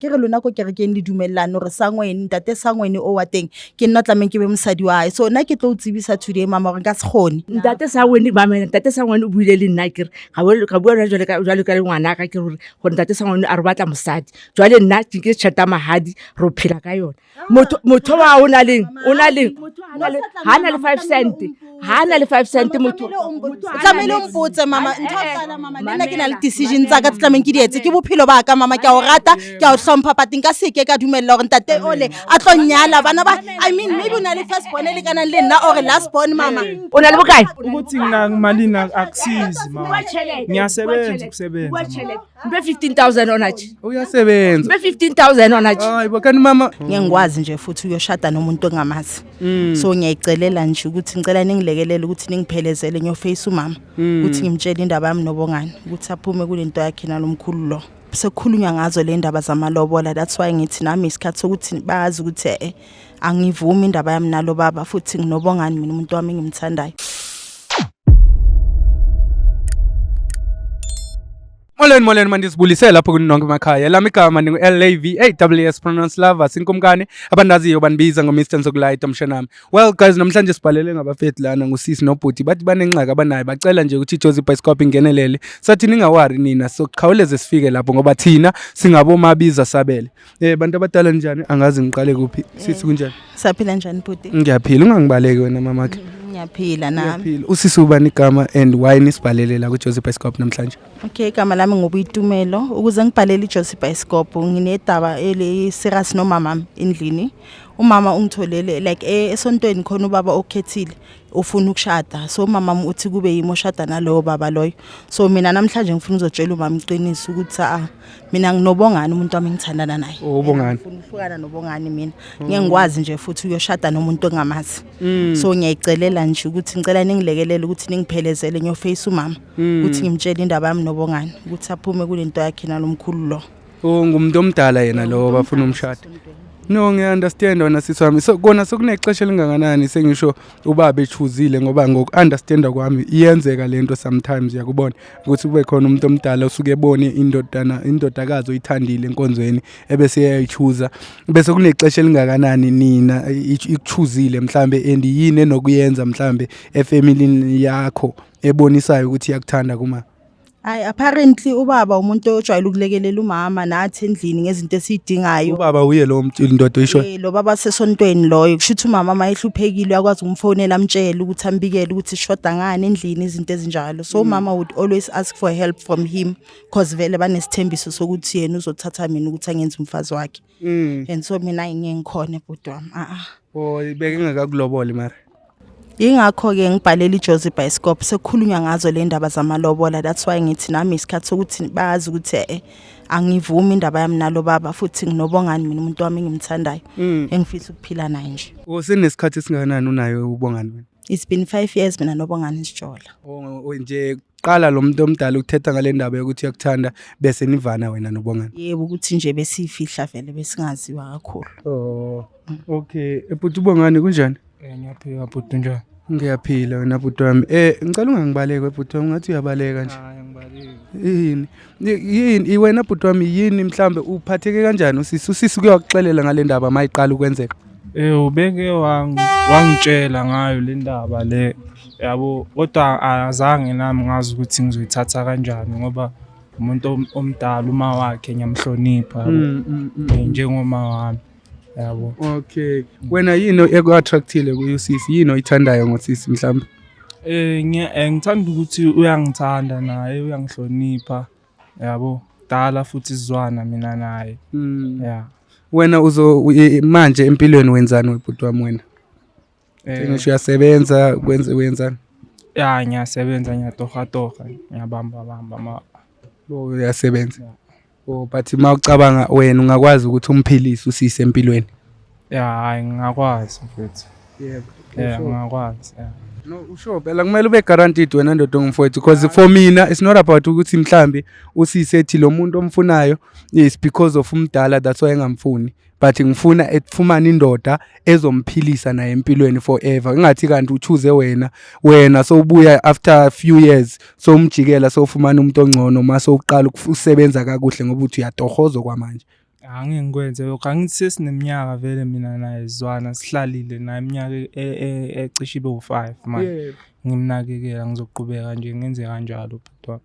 Ke re lona ko kerekeng le dumellane hore Sangweni, ntate Sangweni o wa teng ke nna o tlamehang ke be mosadi wa hae. So nna ke tlo o tsebisa today mama hore nka se kgone. Ntate Sangweni mamela, ntate Sangweni o buile le nna akere ga bua jwale ka jwale ka ngwana ka ke gore gore ntate Sangweni a re batla mosadi. Jwale nna ke nke tjhelete ya mahadi re o phela ka yona. Motho motho wa o na leng o na leng ha na le 5 cent ha na le 5 cent motho tlamehile o mpotse mama ntho ya ho qala mama le nna ke na le decision tsa ka tse tlamehang ke di etse ke bophelo ba ka mama ke a o rata ke a o hlompha but nka seke ka dumella gore ntate ole a tlo nyala bana ba I mean maybe o na le first born e lekanang le nna or last born mama o na le bokae Ukuthi ngina malini akusizi mama. Ngiyasebenza ukusebenza. Mama. Mpe 15000 ona tje. Uyasebenza. Mpe 15000 ona tje. Hayi bo kanti mama ngeke ngikwazi nje futhi uyoshada nomuntu ongamazi so ngiyayicelela nje ukuthi ngicela ningilekelele ukuthi ningiphelezele ngiyoface umama ukuthi ngimtshele indaba yami nobongani ukuthi aphume kule nto yakhe nalomkhulu lo sekukhulunywa ngazo le ndaba zamalobola. That's why ngithi nami isikhathi sokuthi bazi ukuthi angivumi indaba yami nalo baba futhi nginobongani mina umuntu wami engimthandayo. Molweni molweni mandizibulise lapho kuni nonke emakhaya. Lami igama ningu-LAVAWS pronounce lovers inkumkani abandaziyo bandibiza ngo-Mr Nzokulayita mshanami. Well guys, namhlanje sibhalele ngabafethu lana ngusisi nobhuti bathi banengxaki abanayo bacela nje ukuthi iJozi Bioscope ingenelele. Sathi ningawari nina sokukhawuleze sifike lapho ngoba thina singabomabiza sabele. Bantu abadala njani? Angazi ngiqale kuphi. Sisi kunjani? Saphila njani bhuti? Ngiyaphila, ungangibaleki wena mamakhe. Ngiyaphila nami. Ngiyaphila. Usisi ubani igama and why nisibhalele la kuJozi Bioscope namhlanje? Okay, igama lami nguBuyitumelo. Ukuze ngibhalele iJozi Bioscope nginedaba eli serious nomama endlini. Umama ungitholele like esontweni khona ubaba okhethile ufuna ukushada. So umama uthi kube yimi oshada nalowo baba loyo. So mina namhlanje ngifuna uzotshela umama iqiniso ukuthi ah mina nginobongani umuntu wami engithandana naye. Oh, uBongani. Ngifuna ukuhlukana nobongani mina. Ngeke ngikwazi nje futhi uyoshada nomuntu ongamazi. So ngiyayicelela nje ukuthi ngicela ningilekelele ukuthi ningiphelezele ngiyoface umama ukuthi ngimtshele indaba yami nobongani ukuthi aphume kule nto yakhe nalomkhulu lo. Oh, ngumuntu omdala yena lo bafuna umshado. No, ngiya-understand wena sisi wami. So kona sekunexesha elingakanani sengisho ubaba echuzile ngoba ngoku-understanda kwami iyenzeka lento sometimes yakubona ukuthi kube khona umuntu omdala osuke ebone indodana indodakazi oyithandile enkonzweni ebese eyayichuza bese kunexesha elingakanani nina ikuchuzile mhlambe and yini enokuyenza mhlambe efamilini yakho ebonisayo ukuthi iyakuthanda kuma. Hayi, apparently ubaba umuntu ojwayele ukulekelela umama nathi endlini ngezinto esiyidingayo. Ubaba uye lo indoda oyisho. Lo baba sesontweni loyo kusho ukuthi umama mayehluphekile uyakwazi ukumfonela amtshele ukuthi ambikele ukuthi sishoda ngani endlini izinto ezinjalo. So umama would always ask for help from him cause vele banesithembiso sokuthi yena uzothatha mina ukuthi angenze umfazi wakhe. And so mina ngeke ngikhone bhuti wami. Ah ah. Oh, beke ngakakuloboli mara. Yingakho-ke ngibhalela iJozi Bioscope sekukhulunywa ngazo le ndaba zamalobola. That's why ngithi nami isikhathi sokuthi bazi ukuthi angivumi indaba yami nalo baba futhi nginobongani mina umuntu wami engimthandayo engifisa ukuphila naye nje. Oh, senesikhathi esingakanani unayo ubongani wena? It's been 5 years mina nobongani sijola. Oh, nje qala lo muntu omdala ukuthetha ngale ndaba yokuthi uyakuthanda bese nivana wena nobongani. Yebo, ukuthi nje besiyifihla vele besingaziwa kakhulu. Oh, okay. Bhuti ubongani kunjani? Ngiyaphila bhuti, njani? Ngiyaphila wena bhuti wami. Ngicela ungangibaleki bhuti wami, ngathi uyabaleka nje. Hayi, ngibaleki. Yini? Yini wena bhuti wami yini mhlambe uphatheke kanjani usisi? Usisi kuyakuxelela ngale ndaba mayiqala ukwenzeka. Ubeke wangitshela ngayo le ndaba le yabo, kodwa azange nami ngazi ukuthi ngizoyithatha kanjani ngoba umuntu omdala uma wakhe ngiyamhlonipha yabo. Njengoma wami yabo. Okay. Wena yini eku-attractile kuye usisi? Yini oyithandayo ngosisi mhlambe? Ngithanda ukuthi uyangithanda naye, uyangihlonipha yabo. Dala futhi sizwana mina naye. Yeah. Wena uzo manje empilweni wenzani webhuti wami wena? Ngisho uyasebenza kwenze wenzani? Ya, ngiyasebenza, ngiyatohatoha, ngiyabamba bamba ma. Oh, uyasebenza. Oh, but mawucabanga wena ungakwazi ukuthi umphilise usise empilweni? Ya, hayi ngingakwazi mfethu. Yebo. Yeah, ngingakwazi. Yeah. No, usho phela kumele ube guaranteed wena ndoda ongumfowethu because for mina it's not about ukuthi mhlambi usise ethi lo muntu omfunayo is because of umdala that's why engamfuni, but ngifuna efumane indoda ezomphilisa naye empilweni forever. Ingathi kanti uchoose wena wena sowubuya after few years sowumjikela sowufumana umuntu ongcono mase uqala ukusebenza kakuhle ngoba uthi uyatohoza kwamanje. Angeke ngikwenze lokho, angithi sesineminyaka vele mina naye sizwana, sihlalile naye iminyaka ecishe ibe u-5 manje. Ngimnakekela, ngizoqhubeka nje ngenze kanjalo bhuti wami.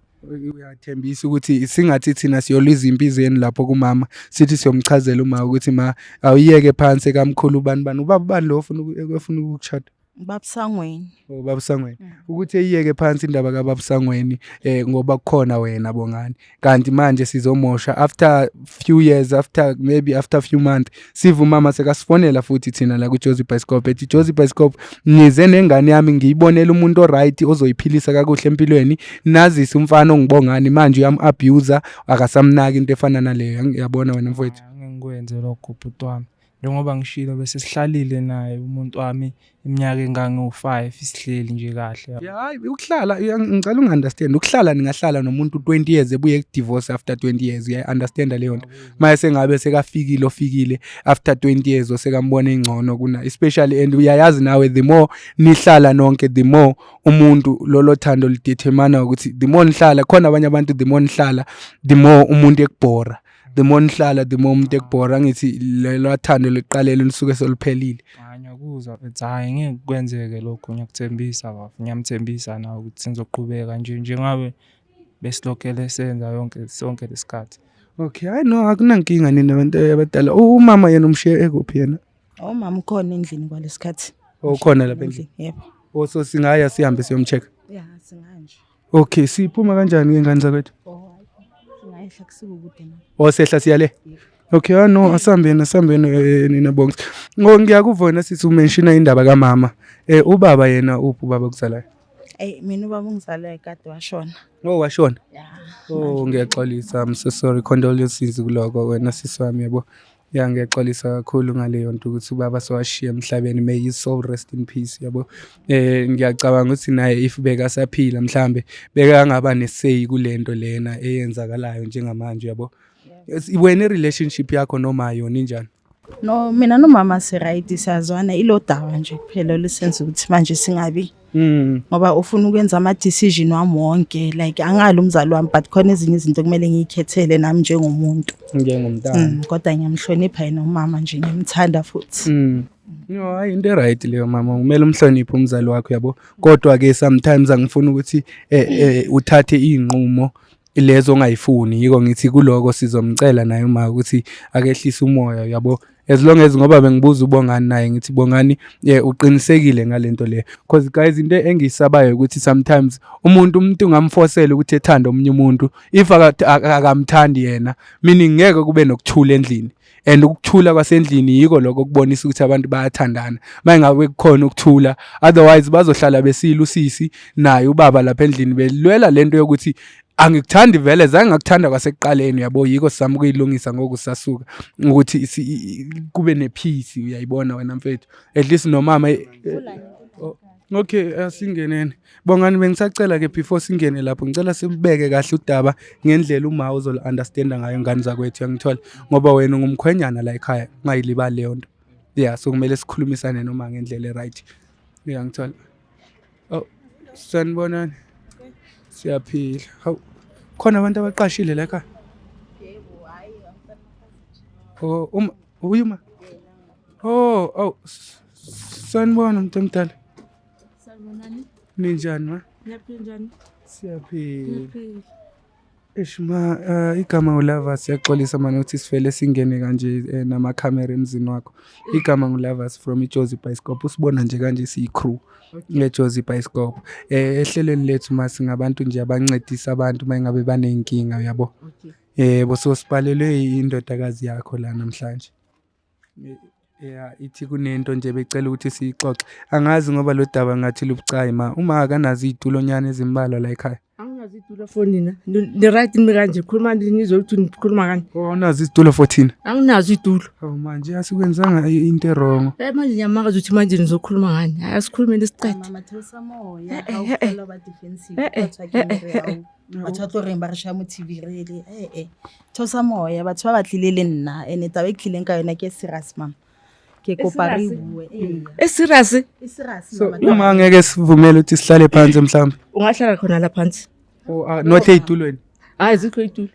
Uyathembisa ukuthi singathi thina siyolwa izimpi zenu lapho kumama, sithi siyomchazela uma ukuthi ma awuyeke phansi kamkhulu bani bani, ubaba bani lo ofuna ofuna ukukushada? Babusangweni. Oh, babusangweni. Ukuthi eyiyeke phansi indaba kababusangweni ngoba kukhona wena Bongani. Kanti manje sizomosha after few years, after maybe after few months, siva umama sekasifonela futhi thina la ku-Jozi Bioscope, ethi Jozi Bioscope, nize nengane yami ngiyibonele umuntu oright ozoyiphilisa kakuhle empilweni, nazise umfana ongibongani manje uyam-abuser, akasamnaki, into efana naleyo. Ngiyabona wena mfowethu. Angeke ngikwenze lokho bhuti wami. Njengoba ngishilo, bese sihlalile naye umuntu wami iminyaka engango-5, sihleli nje kahle. Ya, hayi ukuhlala ngicela ungi-understand, ukuhlala ningahlala nomuntu 20 years ebuye ku-divorce after 20 years, uyayi-understanda leyo nto? Maye sengabe sekafikile ofikile after 20 years osekambona ingcono kuna, especially, and uyayazi nawe, the more nihlala nonke, the more umuntu lolo thando lidetermina ukuthi the more nihlala khona abanye abantu, the more nihlala, the more umuntu ekubhora, the more nihlala, the more umuntu ekubhora. Ngithi lelo thando liqalele lisuke seliphelile. Hayi, ngiyakuzwa mfethu, hhayi ngeke kwenzeke lokho, ngiyakuthembisa bafo, ngiyamthembisa nawe ukuthi sengizoqhubeka nje njengabe besilokhele senza yonke sonke lesikhathi. Okay, hayi no, akunankinga nina abantu abadala. Umama yena umshiye ekuphi yena? Umama ukhona endlini kwalesikhathi. Ukhona lapha endlini? Yebo. Oh, so singaya sihambe siyomcheck? Ya, singanje. Okay, siphuma kanjani ke ngane zakwethu? Oh, singayehla, kusikukude na. Oh, sehla siya le. Okay, ah no, asambeni, asambeni nina bonke. Ngo ngiyakuvona sithi umentiona indaba kamama. Ubaba yena uphi, ubaba kuzalayo? Ey, mina ubaba ungizalayo kade washona. Oh, washona. Ya. Oh, ngiyaxolisa. I'm so sorry. Condolences kuloko wena sisi wami, yabo. Ya, ngiyaxolisa kakhulu ngaleyo nto ukuthi ubaba sowashiya emhlabeni. May his soul rest in peace, yabo. Ngiyacabanga ukuthi naye if bekasaphila mhlambe bekangaba ne-say kulento lena eyenzakalayo njengamanje, yabo. Wena i-relationship yakho noma yona injani? No, mina nomama si right, siyazwana, ilo daba nje kuphela lisenza ukuthi manje singabi ngoba ufuna ukwenza ama decision wami wonke, like angali umzali wami, but khona ezinye izinto kumele ngiyikhethele nami njengomuntu. Njengomntana. Kodwa ngiyamhlonipha yena umama nje, ngiyamthanda futhi. No, hayi into right leyo mama, kumele umhloniphe umzali wakho, yabo. Kodwa ke sometimes angifuni ukuthi uthathe izinqumo lezo ongayifuni, yiko ngithi kuloko sizomcela naye uma ukuthi akehlise umoya, yabo. As long as ngoba bengibuza uBongani naye, ngithi Bongani uqinisekile ngalento le, because guys, into engiyisabayo ukuthi sometimes umuntu ungamforcela ukuthi ethande omunye umuntu if akamthandi yena, meaning ngeke kube nokuthula endlini, and ukuthula kwasendlini yiko lokho okubonisa ukuthi abantu bayathandana. Mayingabe kukhona ukuthula, otherwise bazohlala besila usisi naye ubaba lapha endlini belwela lento yokuthi angikuthandi vele, zange ngakuthanda kwasekuqaleni, uyabo. Yiko sizama ukuyilungisa ngoku sasuka ukuthi kube nepeace, uyayibona wena mfethu, at least nomama oh, okay, asingeneni Bongani. Bengisacela ke before singene lapho, ngicela sibeke kahle udaba ngendlela uma uzolu-understanda ngayo, ngane zakwethu, yangithola, ngoba wena ungumkhwenyana la ekhaya, ungayilibali leyo nto. Yeah, so kumele sikhulumisane noma ngendlela e-right, uyangithola? Oh, sanibonani, siyaphila. Hawu, khona abantu abaqashile la ekhaya? Oh, uma uyuma, oh, sanibona umuntu omdala. Sanibonani. Ninjani ma? Ngiyaphila, njani? Siyaphila. Ngiyaphila. Eish ma, igama uLavas, siyaxolisa mani ukuthi sivele singene kanje namakhamera emzini wakho. Igama nguLavas from iJozi Bioscope. Usibona nje kanje siyi-crew yeJozi Bioscope. Ehlelweni lethu ma singabantu nje abancedisa abantu mayingabe baney'nkinga, uyabo. Okay. Yebo, so sibhalelwe indodakazi yakho la namhlanje. Yeah, ithi kunento nje becela ukuthi siyixoxe. Angazi ngoba lo daba ngathi lubucayi ma. Uma akanazo iy'tulonyana ezimbalwa la ekhaya. Anginazo itulo for nina. Ni right nimi kanje, khuluma nizwe ukuthi nikhuluma kani. Oh, awunazo izitulo for thina? Anginazo itulo. Hawu, manje asikwenzanga into e-wrong. Manje ngiyamangazwa ukuthi manje nizokhuluma ngani. Hayi, asikhulumeni siqede. Mama, theosa moya, ha o fela ba defensive. Batho ba ke mere hao. Batho ba tlo reng ba re shaya mo TV re le theosa moya, batho ba batlile le nna, ene taba e tlileng ka yona ke serious mama, ke kopa re serious? bue. Ee. E serious? E serious. So mama. uma ngeke sivumele ukuthi sihlale phansi mhlawumbe. Ungahlala khona la phansi. Oh, not ey'tulweni. Hayi, zikho itulo.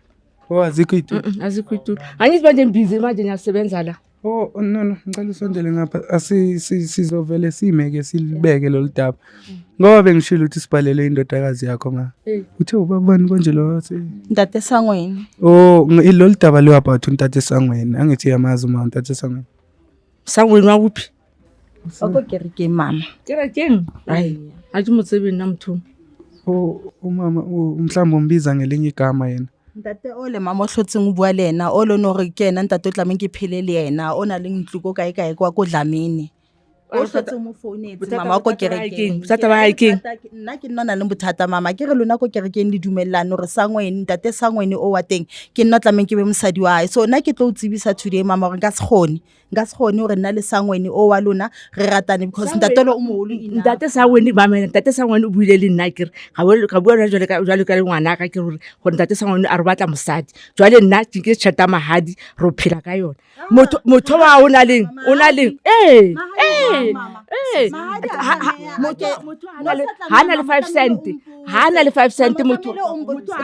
Oh, azikho iy'tulo. Azikho itulo. Angithi manje ngibhizi manje ngiyasebenza la. Oh, no, no, ngicela usondele ngapha. Sizovele sime ke silibeke lolu daba. Ngoba bengishilo ukuthi sibhalele indodakazi yakho ma. Uthe ubabani konje lo wathi? Ntate Sangweni. Oh, lolu daba lo about untate Sangweni. Angithi uyamazi uma untate Sangweni. Sangweni wa kuphi? Wa ko kerekeng mama. Kerekeng? Hayi, ha ke mo tsebe nna motho. Oh, umama mhlawumbe umbiza ngelinye igama yena. Ntate o le mama o hlotseng o bua le yena, o lone hore ke yena ntate o tlamehang ke phele le yena, o na le ntlo ko kae kae kwa ko Dlamini. O hlotse mo founetse mama wa ko kerekeng. Bothata ba hae keng? Nna ke nna na le bothata mama, ke re lona ko kerekeng le dumellane hore Sangweni, ntate Sangweni o wa teng, ke nna tlamehang ke be mosadi wa hae. So nna ke tlo o tsebisa today mama hore nka se kgone. Nka se kgone hore nna le Sangweni o wa lona re ratane because ntate lo o moholo enough. Ntate Sangweni ba mena, ntate Sangweni o buile le nna ke re ga bua jwale ka jwale ka ngwana ka ke re gore ntate Sangweni a re batla mosadi. Jwale nna ke ke tjhelete ya mahadi re phela ka yona. Motho motho wa o na leng o na leng ee ee ee motho ha na le 5 cent, ha na le 5 cent motho.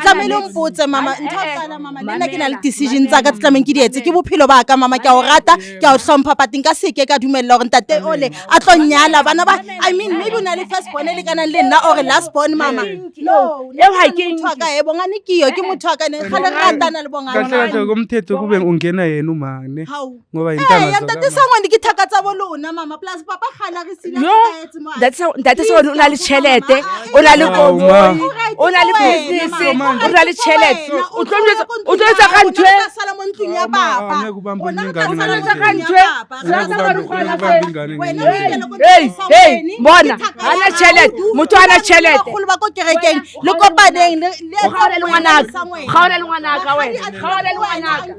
Tlamehile o mpotse mama, ntho ya qala mama, le nna ke na le decision tsa ka tse tlamehang ke di etse. Ke bophelo ba ka mama, ke a o rata, ke a o hlompha, but nka se ke ka dumella hore ntate ole a tlo nyala bana ba. I mean, maybe o na le first born e lekanang le nna or last born mama. No, Eo ha ke motho wa ka e bongane ke yo, ke motho wa ka ne kgale re ratana le bongane. Kahle kahle komthetho kube ungena yena uma ne. Hao. Ngoba Eh, intanga ya ntate Sangweni ke thaka tsa bo lona mama, plus papa kgale a re sile a Yo, hlokahetse mo. Ntate Sangweni o na le tjhelete, o na le Ao, ma. koloi, o na le business, o na le tjhelete. O tlo njwetsa, o tlo etsa ka ntho e sala mo ntlong ya papa. Angeke ubambe Rona re ingane tla sala ngale mo ndlela. ntlong ya papa. Ngeke Re tla ubambe- sala ngeke ubambe ingane Wena ngale o ndlela. ikele ko Hey, ntlong hey, Sangweni, bona, ke thaka ha na ya tjhelete, hao, motho ha na tjhelete. Bagolo ba ko kerekeng, le kopaneng, le O kgaola le ngwanaka, o kgaola le ngwanaka wena, kgaola le ngwanaka.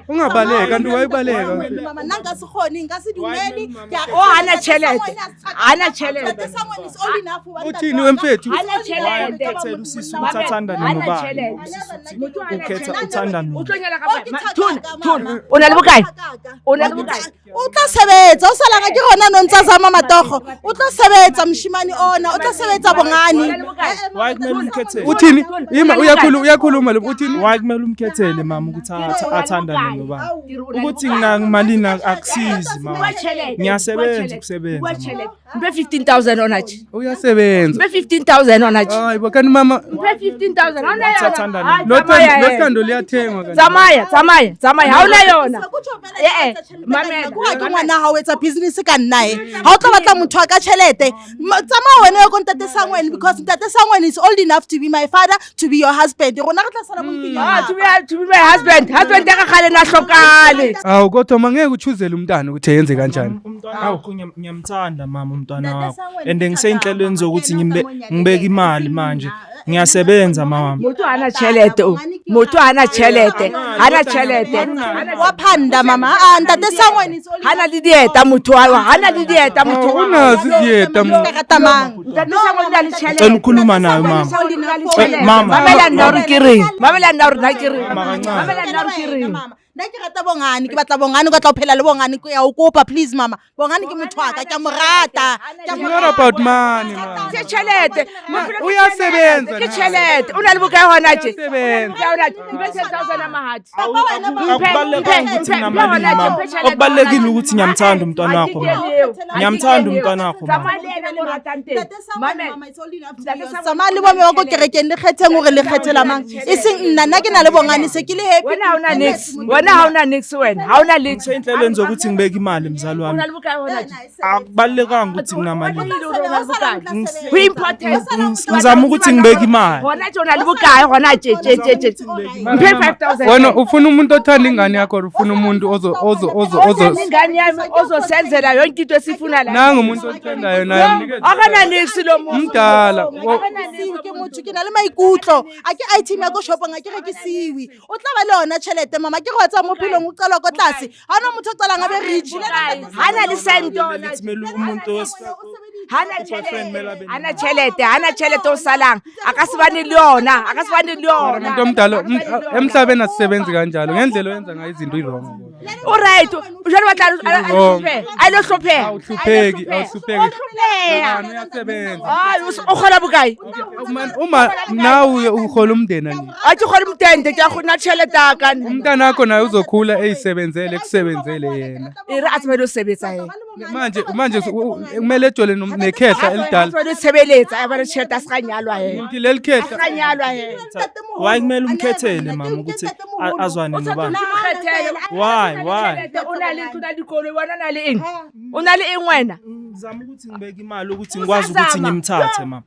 Ungabaleka, kanti wayibaleka. Mama, nna nka se kgone, nka se dumele. Ke a O hana tjhelete, hana tjhelete. Ntate Sangweni is all enough wa ntate Uthini wa ka. wemfethu? Hana tjhelete. Ukhethela usisi ukuthi athandane Hana nobani. tjhelete. Motho hana Ukhetha tjhelete. uthanda O nobani. tlo nyala ka O ke ma- thaka Thuna, ka, Thuna. mama. O na le bokae? Thaka. O na le bokae? O tla sebetsa, o salanga ke gona no ntsa zama matogo. O tla sebetsa moshimane ona, o tla sebetsa bongane. Why kumele umkhethele? Uthini? Ima uyakhuluma uyakhuluma lo uthini? Why kumele umkhethele mama ukuthi athandane nobani? Ukuthi nginamalini akusizi mama. Ngiyasebenza ukusebenza. mama. Mpe 15,000 ona tje. Uyasebenza. Mpe 15,000 ona tje. Hayi bo kanti mama Mpe 15,000 ha ona yona. Athandane. Hayi, lo tsamaya thando lo he. thando liyathengwa kanti. Tsamaya, tsamaya, tsamaya. Ha ona yona. Eh, eh, mamela. Ke ngwana ha o etsa business ka nna e. Ha o tlo batla motho wa ka tjhelete, tsamaya wena o ye ko ntate Sangweni because ntate Sangweni is old enough to be my father, to be your husband. Rona re tla sala mo ntlong ya Ah, to papa. be to be my husband. Husband ya ka kgale na hlokahale. Awu kodwa ma ngeke uchuzele umntana ukuthi eyenze kanjani. Umntwana wakho ngiyamthanda mama umntwana Ntate wakho. Sangweni And ngiseyinhlelweni zokuthi Yena ngibeke imali manje. Ngiyasebenza mama. Motho hana tjhelete o. Motho hana tjhelete. Hana tjhelete. Wa phanda mama. Ah, ntate Sangweni is old Hana le dieta motho wa hana le dieta motho wa. Unazi iziyeta enough. Ka rata mang? Ntate Sangweni o na le tjhelete. Ngicela ukukhuluma nawe mama. Mama. Mamela nna hore ke reng. Mamela nna hore nna ke reng. Mama kancane. Mamela nna hore ke reng. Mama, nna ke rata bongane, ke batla bongane, ke batla ho phela le bongane, ke ya o kopa please mama. Bongane ke motho wa ka, ke a mo rata. Ke a It's mo not rata. about money man. Ke tjhelete. Uyasebenza Ke naye. tjhelete. O na le bokae hona tje? Uyasebenza. Bokae hona tje? Mpe 10,000 ya mahadi. Akubalulekanga ukuthi nginamalini mama. Okubalulekile ukuthi ngiyamthanda umntwana wakho mama. Ngiyamthanda umntwana wakho mama. Ntate Sangweni, mama, it's all enough to be yours. Tsamaya le bomme ba ko kerekeng le kgetheng hore le kgethela mang. E seng nna, nna ke na le bongane se ke le happy. Wena ha ona niks. Wena ha ona niks wena. Ha ona letho. Ngiseyinhlelweni zokuthi ngibeke imali mzali O wami. na le bokae hona tje? Akubalulekanga ukuthi nginamalini. Ho important. Ngizama ukuthi ngibeke imali. Hona tje o na le bokae hona tje tje tje tje. Mphe 5000. Wena ufuna umuntu othanda ingane yakho or ufuna umuntu ozo ozo ozo ozo Ingane yami ozosenzela yonke into esifuna la. Nangu umuntu othandayo naye mnikeze. Akana niks lo muntu. Umdala. Rekisiwe ke motho ke na le maikutlo a ke item ya ko shopong a ke rekisiwe o tla ba le yona tšhelete mama ke go etsa mo phelong o qalwa ko tlase ga ona motho o qalang a be rich Le nna ntate Hana le sente ona. Kumele umuntu Hana tjhelete. Hana tjhelete, hana tjhelete o salang. A ka se bane le yona, a ka se bane le yona. Umuntu omdala emhlabeni asisebenzi kanjalo. Ngendlela oyenza ngayo izinto i-wrong. O right. Jwale batla Wrong. a lo hlopheha. Awuhlupheki, awuhlupheki. Hlopeha. Ngani uyasebenza. Hayi o kgola bokae? Uma nawe uhola umndeni angithi. A ke kgole motente ke a go nna tšhelete ya ka. Umntanakho naye uzokhula eyisebenzele kusebenzele yena. E re a tsebe lo sebetsa he. Manje kumele ejole nekhehla elidala. Tsebe lo tshebeletsa a ba le tšhelete a se ka nyalwa he. Ngithi leli A khehla se ka nyalwa he. Why kumele umkhethele mama ukuthi azwane nobani? Why? Why? O na le ntlo, o na le dikoloi, wena o na le eng? O na le eng wena? Ngizama ukuthi ngibeke imali ukuthi ngikwazi ukuthi ngimthathe mama.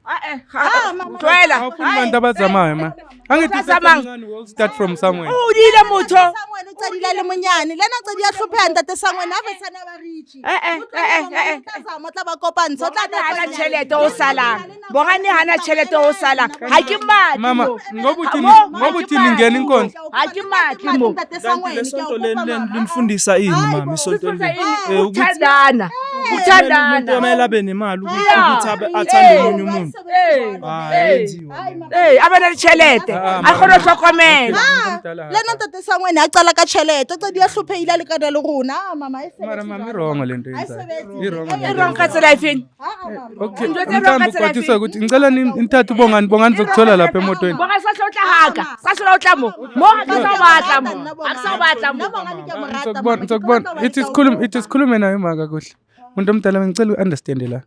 Tlohela. Awufuni abantu abazamayo ma. Angithi Abazamang. usemncane, we all start from somewhere. O hodile motho. Sangwene o qadile a le monyane le ena a qadile a hlopheha ntate Sangwene ha besana ba reach. Eh eh eh eh eh. O tla zama, o tla ba kopantsha, o tla Bongane hana tjhelete o salang. Bongane hana tjhelete o salang. Ha ke madi. Mama, mo. ngoba uthini Mo, ngoba ha ke uthini madi ngena mo. inkonzo. Ha ke matli mo. Ntate Kanti Sangwene, le ke a sonto o leni kopa, leni mama. linifundisa ini mama isonto Lifundisa leni? ini? Eh, ukuthi Ukuthandana. kumele umuntu Ukuthandana. kumele abe nemali ukuthi Yeah. ukuthi athande Eh. omunye umuntu. Eh. Hayi yenziwa. Eh, a bana le tjhelete. Ah, A kgone ho hlokomela. Le ena ntate Sangwene a qala ka tjhelete, o qadile a hlophehile a lekana le rona. Ah, mama, ha e sebetse Mara mama jwalo. i-wrong lento Ha e yenzayo. sebetse. I-wrong lento E wrong ka tsela efeng? Ah, ah, mama. Okay, Ntho tse wrong ka mhlawumbe tsela ukwatiswa efeng? ukuthi ngicela nithathe uBongani, Bongani zokuthola lapha emotweni. Bonga sa hlola o tla haka. Sa hlola o tla mo. Mo ha ke sa o batla mo. Ha ke sa o batla mo. Nna Bongani ke a mo rata, Ngizokubona, mama. Ke ngizokubona. tlo batla Ithi hobane ke a o sikhulume, kopa. ithi sikhulume naye uma kakuhle. Umuntu omdala ngicela u-understand la.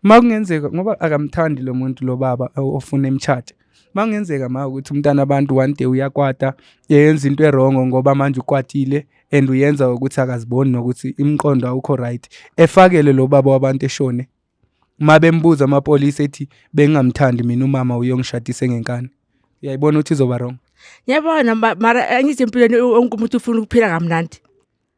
Ma kungenzeka ngoba akamthandi lo muntu lo baba ofuna emtshate. Ma kungenzeka ma ukuthi umntana abantu one day uyakwata, yenza into e-wrong ngoba manje ukwatile and uyenza ukuthi akaziboni nokuthi imiqondo awukho right. Efakele lo baba wabantu eshone. Ma bembuza amapolisa ethi bengingamthandi mina umama uyongishadise ngenkani. Uyayibona ukuthi izoba wrong. Ngiyabona mara angithi empilweni wonke umuntu ufuna ukuphila kamnandi.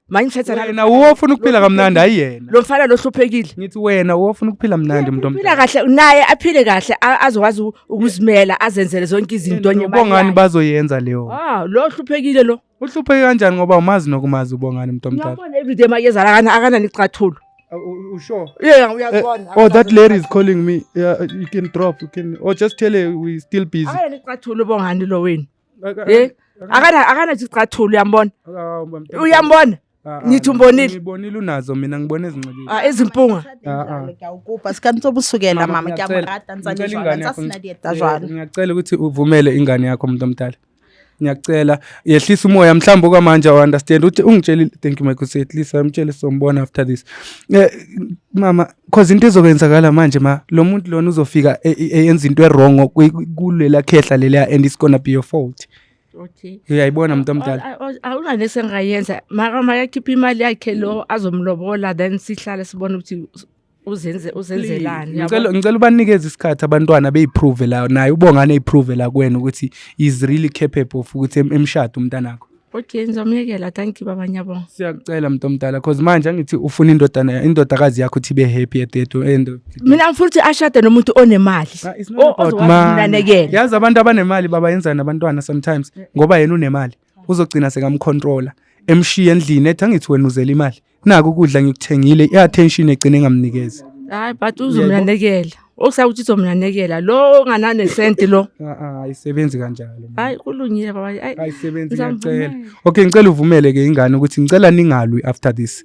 Manje ngithetha Wena uwofuna ukuphila kamnandi hayi yena. lo mfana lo hluphekile. Ngithi wena uwofuna ukuphila mnandi mntu Uphila omdala. kahle naye aphile kahle azokwazi ukuzimela azenzele zonke izinto ngemali Ubongani yakhe. bazoyenza leyo. Ah, lo hluphekile lo. Uhlupheke kanjani ngoba umazi nokumazi uBongani mntu omdala. Ngiyabona everyday makeza akana nicathulo. Usure? Yeah, uyazibona. Oh, that lady is calling me. Yeah, you can drop. You can, or just tell her we still busy. Akana nicathulo Bongani lo wenu. Eh? Akana icathulo uyambona. Uyambona? Ngithi umbonile. Ngibonile unazo mina ngibone ezinxibile. Ah, ezimpunga. Ah, ah. Ke a o kopa, se ka ntso bosukela mama, ke a mo ngiyacela. rata ntse a le Ngicela jwalo, ingane ntse a yakho, sena dieta jwalo. Ngiyacela ukuthi uvumele ingane yakho umuntu omdala. Ngiyacela yehlisa umoya mhlawumbe okwamanje awu understand uthi ungitshelile thank you Michael at least amtshele sombona after this. Mama cause into ezokwenzakala manje ma lo muntu lona uzofika eyenza into e-wrong kulela khehla leliya and it's gonna be your fault. Okay. Uyayibona umuntu omdala. Awunanese engayenza mara makakhipha imali yakhe lo azomlobola then sihlale sibone ukuthi uzenze uzenzelani. Ngicela ubanikeze isikhathi abantwana beyiprove la naye uBongani eyiprove la kuwena ukuthi is really capable of ukuthi emshade umntanakho. Okay, ngizomyekela. Thank you baba, ngiyabonga. Siyakucela mntu omdala cause manje angithi ufuna indodana indodakazi yakho ukuthi ibe happy at the end of the day. Mina ngifuna ukuthi ashade nomuntu onemali. Ah, it's not about Ozokwazi money. ukumnakekela. Yazi abantu abanemali babayenzani nabantwana sometimes ngoba yena unemali uzogcina sekamcontrola emshiya endlini ethi angithi wena uzele imali naku ukudla ngikuthengile i-attention egcine engamnikezi. Hayi, but uzomnakekela. Okusaba ukuthi uzomnakekela lo ongananesenti lo. Ah, ah, ayisebenzi kanjalo. Hayi kulungile baba. Hayi. Ayisebenzi ngiyacela. Ngizamvumela. Okay ngicela uvumele ke ingane ukuthi ngicela ningalwi after this.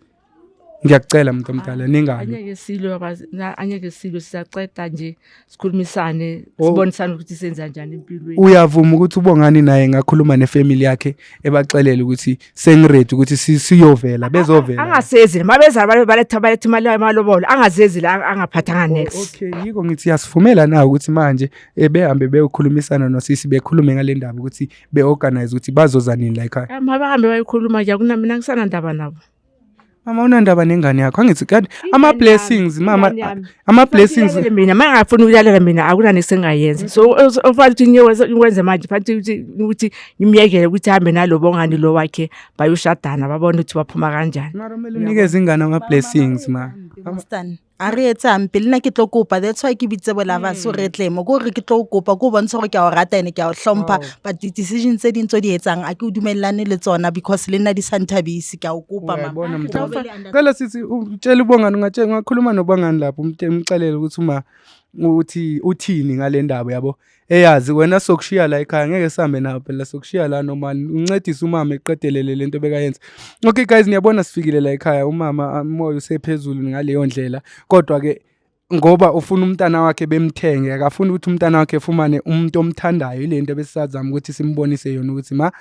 Ngiyakucela mntu omdala ningalwi. Angeke silwe baba, angeke silwe sisaceda nje sikhulumisane Oh. sibonisane ukuthi senza njani empilweni. Uyavuma ukuthi uBongani naye ngakhuluma nefamily yakhe ebaxelele ukuthi sengiready ukuthi siyovela bezovela. Angasezi mabeza baletha imali yamalobolo angazezi la angaphathanga next. Okay yiko ngithi yasivumela na ukuthi manje behambe beyokhulumisana nosisi bekhulume ngale ndaba ukuthi beorganize ukuthi bazoza nini la ekhaya. Mabahambe bayokhuluma nje akuna mina ngisana ndaba nabo. Mama unandaba nengane yakho angithi kanti ama blessings mama Ingane yami. ama blessings Ulalele mina mangafuni ukulalela mina akunani sengayenza. So ofanele ukuthi ngiwenze manje fanele ukuthi ngimyekele ukuthi ahambe nalo Bongani lo wakhe bayoshadana babone ukuthi baphuma kanjani. Mara kumele unikeze ingane ama blessings ma. Stan, a re etse hampe le nna ke tlo kopa that's why ke bitse bo Lavas hore re tle mo ke hore ke tlo o kopa ke o bontsha hore ke a o rata ene ke a o hlompha but di-decision tse ding tse o di etsang a ke o dumellane le tsona because le nna di sa nthabise ke a o kopa mama. Uyayibona mntwana. Cela sisi utshele uBongani ungatshela ungakhuluma noBongani lapho umxelele ukuthi uma Uthi uthini ngale ndaba yabo? Eyazi wena sokushiya la ekhaya, ngeke sihambe nawe phela, sokushiya la noma uncedise umama eqedelele lento bekayenza. Okay guys, niyabona sifikile la ekhaya, umama umoya usephezulu ngaleyo ndlela, kodwa ke ngoba ufuna umntana wakhe bemthenge, akafuni ukuthi umntana wakhe efumane umuntu omthandayo. Ile nto besisazama ukuthi simbonise yona ukuthi ma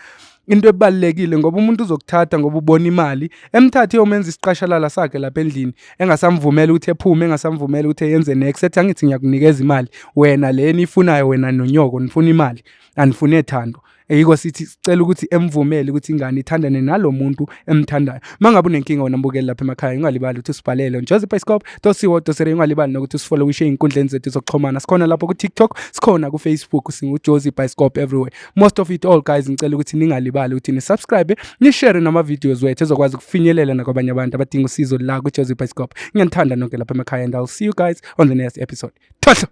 into ebalulekile, ngoba umuntu uzokuthatha ngoba ubona imali, emthathe yomenza isiqashalala sakhe lapha endlini, engasamvumela ukuthi ephume, engasamvumela ukuthi eyenze next, ethi angithi ngiyakunikeza imali wena le niyifunayo, wena nonyoko nifuna imali, anifune thando. Yiko sithi sicela ukuthi emvumele ukuthi ingane ithandane nalo muntu emthandayo. Uma ngabe unenkinga wena mbukeli lapha emakhaya, ungalibali ukuthi usibhalele jozibioscope.co.za. Ungalibali nokuthi usifollowishe ey'nkundleni zethu zokuxhumana. Sikhona lapho ku-TikTok, sikhona ku-Facebook, singuJozi Bioscope everywhere. Most of it all guys, ngicela ukuthi ningalibali ukuthi ni-subscribe, ni-share nama-videos wethu ezokwazi ukufinyelela nakwabanye abantu abadinga usizo la kuJozi Bioscope. Ngiyanithanda nonke lapha emakhaya and I'll see you guys on the next episode. Thohlo.